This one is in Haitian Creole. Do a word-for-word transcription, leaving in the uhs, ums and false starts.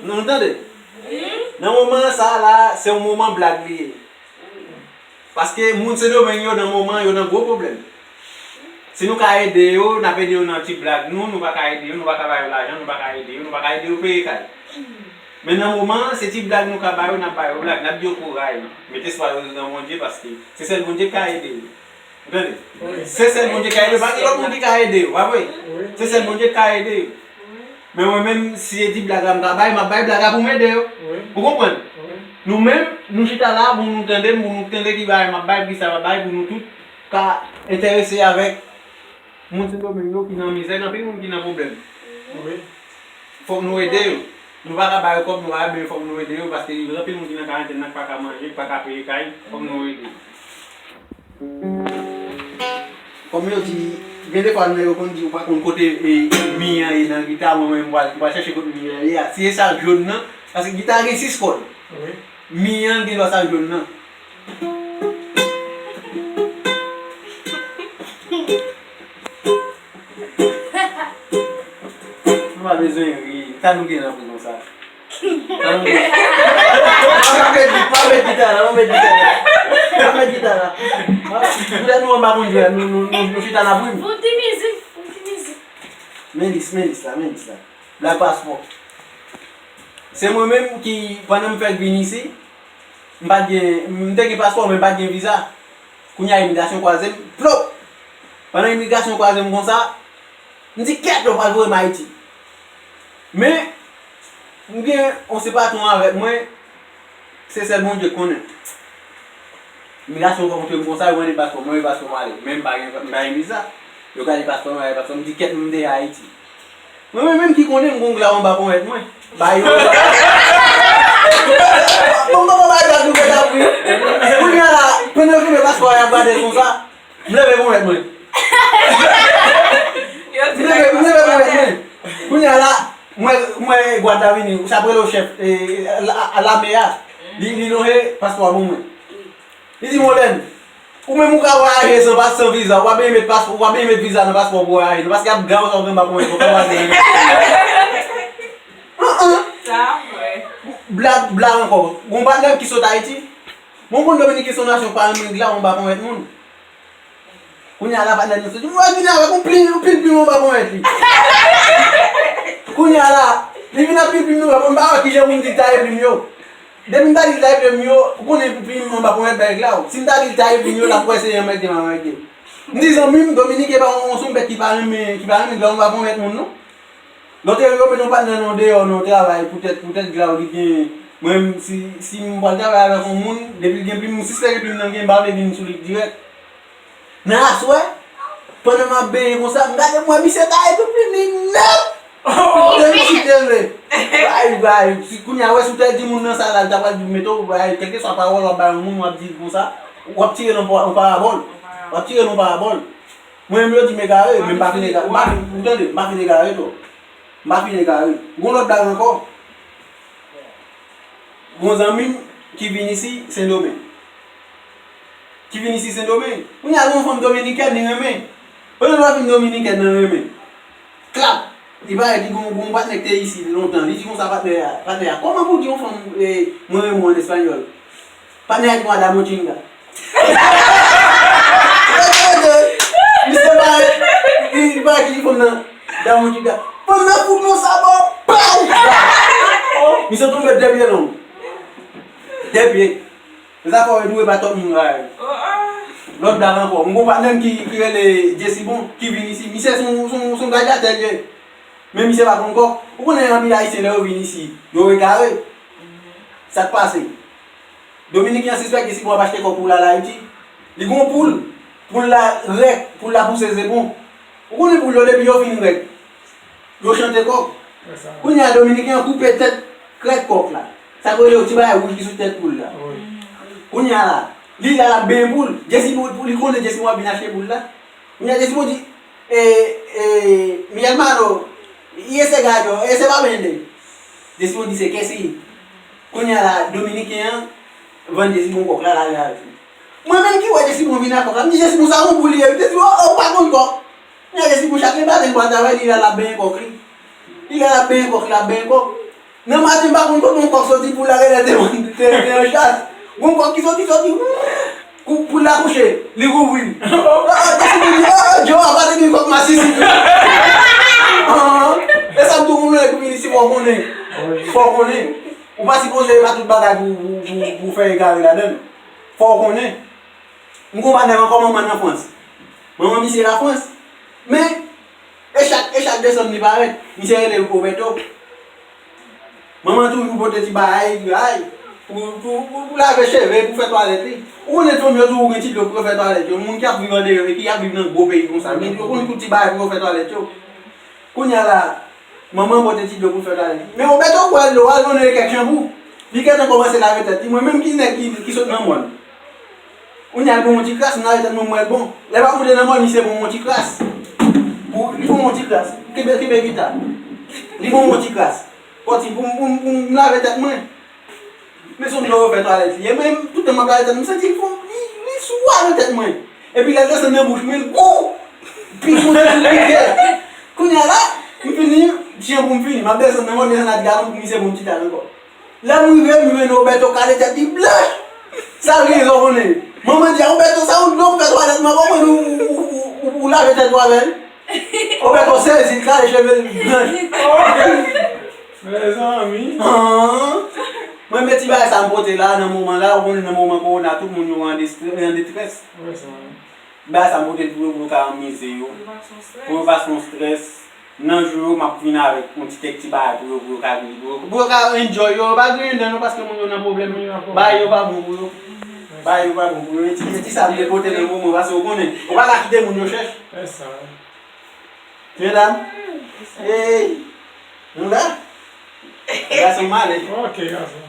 Nou tande? Nan moman sa la, se yon moman blag li ye. Paske moun Sendomeng yo nan moman yo nan gwo pwoblèm. Si nou ka ede yo, n ap ede yo nan ti blag nou, nou pa ka ede yo, nou pa ka ba yo lajan, nou pa ka ede yo, nou pa ka ede yo peye kay. Men nan moman an, se ti blag nou ka ba yo, n ap ba yo blag, n ap di yo kouraj, mete espwa yo nan Bondye, paske se sèl Bondye ki ka ede yo. Ou tande? Se sèl Bondye ki ka ede yo, pa gen lòt moun ki ka ede yo, pa vre? Se sèl Bondye ki ka ede yo. Men mwen menm, si se ti blag la m ka bay, m ap bay blag la pou m ede yo. Ou konprann? Nou menm, nou chita la pou nou tande m, pou nou tande ki bagay m ap bay, ki sa m ap bay, pou nou tout ka enterese avèk moun Sendomeng yo ki nan mizè, gen anpil moun ki nan pwoblèm. Fòk nou ede yo. Nou pa ka ba yo kòb, nou pa ka, men fòk nou ede yo, paske gen anpil moun ki nan karantèn nan, ki pa ka manje, ki pa ka peye kay, fòk nou ede yo. Kòm yo di, gen defwa nèg yo konn di ou pa konn kote, e, mi an ye nan gita, mwen menm m pral, m pral chèche kote mi an ye a. Si e sa jòn nan, paske gita a gen sis kòd. Mi an gen dwa sa jòn nan. Nou pa bezwen ri. Sa nou gen nan prizon sa? Sa nou gen? Pa met, pa met gita la, pa met gita la. Pa met gita la. Poutèt nou anba konjè, nou, nou, nou, nou chita n ap ri. Yon ti mizik, yon ti mizik. Men lis, men lis la, men lis la. Blag paspò. Se mwen menm ki, pandan m fèk vin isi, m pa t gen, m te gen paspò, men m pa t gen viza. Kounye a imigrasyon kwaze m, plop! Pandan imigrasyon kwaze m konsa, m di, "Kèt, yo pral voye m Ayiti." Men, m gen yon se patwon avèk mwen, se sèl Bondye k konnen. Imigrasyon rankontre m konsa, yo mande paspò mwen, yo paspò m ale. Men m pa gen, m pa gen viza. Yo gade paspò mwen, gade paspò m, m di, "Kèt, m deja Ayiti." Mwen menm, menm ki konnen m gon glaw anba ponyèt mwen. Ba yo. Bon, bon, bon, bay gad nou fè la pou yo. Kounye a la, pandan yo kenbe paspò a, y ap gade l konsa. M leve ponyèt mwen. M leve, m leve ponyèt mwen. Kounye a la, mwen, mwen gwad la vini, sa ap rele chèf, e, la, lame a. Li, li lonje paspò a pou mwen. Li di, "Molène, ou menm ou ka vwayaje san pas, san viza, ou pa bezwen met paspò, ou pa bezwen met viza nan paspò pou vwayaje, non, paske y ap grav sa ou gen ba pou mwen, ou pa vwayaje." An, an. Sa vre. Blag, blag ankò. Gon patnè ki sot Ayiti. Bon, konn Dominiken se yon nasyon pa renmen glaw anba ponyèt moun. Kounye a la, patnè nou soti, "Mwen vini avèk yon plim, yon pil plim anba ponyèt li." Kounye a la, li vin ak pil plim anba ponyèt, m pa wè kijan pou m di l taye plim yo. Depi m ta di l taye plim yo, ou konnen plim anba ponyèt bay glaw. Si m ta di l taye plim yo, l ap kwè se anmède m anmède. M di, "Zanmi m, Dominiken pa yon, yon bèt ki pa renmen, ki pa renmen glaw anba ponyèt moun, non." Lòt yo mete yon patnè nou deyò nan yon travay poutèt, poutèt glaw li gen. Mwen menm, si, si m pral travay avèk yon moun, depi l gen plim, m sispèk plim nan gen, m pa vle vin sou li dirèk. Nan aswè, pandan m ap benyen konsa, m gade m wè misye taye tout plim li nèt. Depi sou tele. Bay, bay. Si kounye a, wè, si w te di moun nan sa la, l ta pral di w mete w, bay, kèlkeswa pawòl w ap bay yon moun, w ap di l konsa, w ap tire nan pa-, nan parabòl. W ap tire nan parabòl. Mwen menm yo di m egare, men m pa fin egare. M pa fin, ou tande, m pa fin egare tou. M pa fin egare. Gon lòt blag ankò. Gon zanmi m ki vin isi Sendomeng. Ki vin isi Sendomeng. Kounye a gon fanm dominikèn li renmen. Pandan l wè fanm dominikèn nan renmen. Klap! Li parèt, li gon, gon patnè ki te isi lontan. Li di konsa patnè a, patnè a, "Kòman pou w di yon fanm, e, mwen renmen w an espanyòl?" Patnè a di konsa, "Dame un chinga." Misye parèt, li, li parèt, li di fanm nan, "Dame un chinga." Fanm nan fout yon sabò, pow! Misye tonbe de pye long. De pye. Se sa fè w dwe pa twòp moun rayi. Lòt blag ankò. M gon patnè m ki, ki rele Jesibon, ki vin isi. Misye se yon, se yon, se yon radyatè l ye. Men misye pa konn kòk. Ou konnen anpil Ayisyen lè yo vin isi, yo egare. Sa k pase? Dominiken an sispèk Jesibon ap achte kòk pou l al Ayiti. Li gon poul. Poul la rèk, poul la pouse zebon. Ou konnen poul yo depi yo fin rèk. Yo chante kòk. Kounye a, Dominiken an koupe tèt krèk kòk la. Sa k rele yon ti bagay wouj ki sou tèt poul la. Kounye a la, li la, l ap benyen poul. Jesibon, li konnen Jesibon ap vin achte poul la. Kounye a, Jesibon di, "E, e, mi hermano, y ese gallo, ese va vender?" Jesibon di, "Se que sí." Kounye a la, Dominiken an vann Jesibon kòk la, l ale avèk li. Mwen menm ki wè Jesibon vin ak kòk la, m di, "Jesibon, sa yon poul li ye." Jesibon, "O, o, ou pa konn kòk." Kounye a, Jesibon, chak le maten, l pral travay, li la, l ap benyen kòk li. Li la, l ap benyen kòk, l ap benyen kòk. Nan maten, m pa konn kote yon kòk soti pou l lage lè te, te, te an chas. Yon kòk ki soti, soti, pou, pou l akouche, li kouvri l. Ah, ah, te sou moun di, ah, ah, Joe, a pa te gen kòk masisi tou. Ah, ah. E sa m tou konnen pou vini si fò konnen. Fò konnen. Ou pa sipoze pa tout bagay pou, pou, pou, pou fè egare ladan l. Fò w konnen. M gon patnè m ankò, manman nan Frans. Manman misye la Frans. Men, e chak, e chak desanm li parèt, misye rele Roberto. Manman toujou pote ti bagay, ay, pou, pou, pou, pou lave cheve, pou fè twalèt li. Ou konnen fanm yo toujou gen ti dlo pou yo fè twalèt yo. Moun ki ap viv andeyò e ki ap viv nan gwo peyi konsa, men yo konn tout ti bagay pou yo fè twalèt yo. Kounye a la, manman pote ti dlo pou fè twalèt li. Men Roberto kwè dlo a, l konnen kèk chanpou. Li gentan kòmanse lave tèt li. Mwen menm ki nèg ki, ki sot nan mòn. Kounye a, l bon yon ti kras, m lave tèt mwen, m wè l bon. Lè m ap monte nan mòn, misye bon yon ti kras. Pou, li bon yon ti kras. Kenbe, kenbe gita. Li bon yon ti kras. Pòti pou, pou, pou m lave tèt mwen. Men se yon dlo yo fè twalèt li ye. Men tout tan m ap lave tèt mwen, m santi l fon, li, li swa nan tèt mwen. Epi lè l desann nan bouch mwen, l gou! Pi gou nan tout rivyè. Kounye a la, m fini, jan pou m fini. M ap desann nan mòn, desann ak galon pou misye bon ti tay ankò. Lè m rive, m jwenn Roberto kale tèt li blanch. Sa l gen, sa w konnen. Manman di, "Roberto, sa yon dlo pou fè twalèt mwen, kòman ou, ou, ou, ou, ou lave tèt ou avè l?" Roberto sezi, l kale cheve l blanch. Mezanmi. Ah. Mwen, men ti bagay sa m pote la, nan moman la, ou konnen nan moman kowona, tout moun yo an destre-, an detrès. Mezanmi. Bagay sa m pote pou yo, pou yo ka anmize yo. Pou yo pa son strès. Pou yo pa son strès. Nan jou yo, m ap vin avèk yon ti kèk ti bagay pou yo, pou yo ka, pou yo, pou yo ka enjoy yo. Yo pa griyen dan non, paske moun yo nan pwoblèm. Moun yo nan pwoblèm. Bagay yo pa bon pou yo. Bagay yo pa bon pou yo. E ti, e ti sa m te pote nan moman, paske ou konnen, ou pa ka kite moun yo chèch. Fè sa. Medam, hey, nou la? Gason male. Ok, gason.